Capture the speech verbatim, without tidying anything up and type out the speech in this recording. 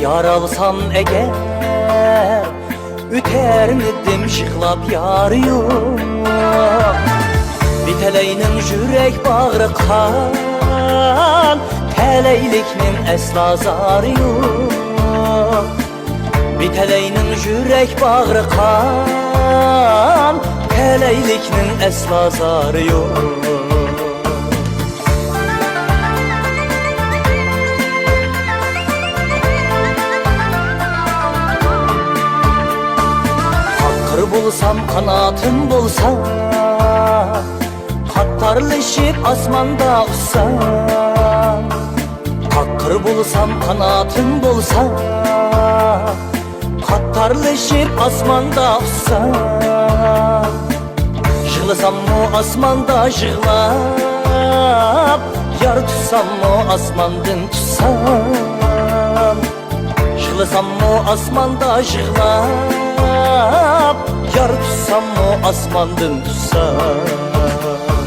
يارالسام ئەگەر، ئۆتەرمىدىم يىغلاپ يارى يوق. بىر تەلەينىڭ يۈرەك باغرى قان، تەلەيلىكنىڭ ئەسلا زارى يوق. بىر تەلەينىڭ يۈرەك باغرى قان، تەلەيلىكنىڭ ئەسلا زارى يوق. تاقىر بولسام، قاناتىم بولسا، قاتارلىشىپ ئاسماندا ئۇچسام. تاقىر بولسام، قاناتىم بولسا، قاتارلىشىپ ئاسماندا ئۇچسام. يىغلىساممۇ ئاسماندا يىغلاپ، يار تۇتساممۇ ئاسماندىن تۇتسام. يىغلىساممۇ ئاسماندا يىغلاپ، يار تۇتساممۇ ئاسماندىن تۇتسام.